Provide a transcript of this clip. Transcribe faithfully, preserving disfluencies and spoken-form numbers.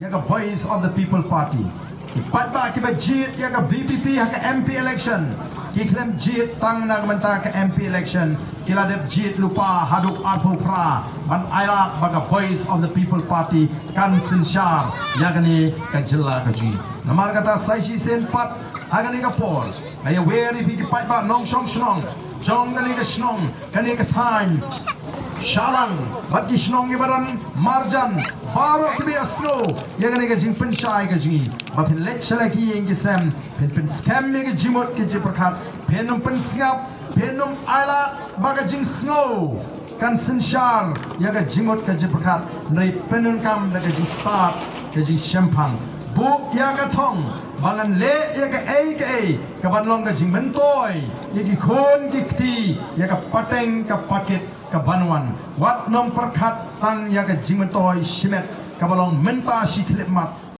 ïa ka Voice of the People Party. Ki paidbah kiba jied ïa ka VPP ha ka MP election, ki khlem jied tang na ka bynta ka MP election, ki la dep jied lypa haduh arphew phra ban ailad ba ka Voice of the People Party kan synshar ïa kane ka jylla ka jong ngi. Namar kata sa shisien pat ha kane ka por, nga ïawer ïa phi ki paidbah nongshong shnong jong kane ka shnong, kane ka thaiñ Shillong bad ki shnong kiba don marjan baroh kiba ïasngew ïa kane ka jingpynshai ka jong ngi, ba phin leit sha la ki ïing ki sem, phin pynskhem ïa ka jingmut ka jingpyrkhat, phin ym pynsngap, phin ym ailad ba ka jingsngew kan synshar ïa ka jingmut ka jingpyrkhat, hynrei pyndonkam da ka jingstad ka jingshemphang. Buh ïa ka thong ba ngan leh ïa kaei kaei kaban long ka jingmyntoi ïa ki khun ki kti, ïa ka pateng ka pakit kaban wan. Wat nym pyrkhat tang ïa ka jingmyntoi shimet kaba long mynta shi khyllipmat.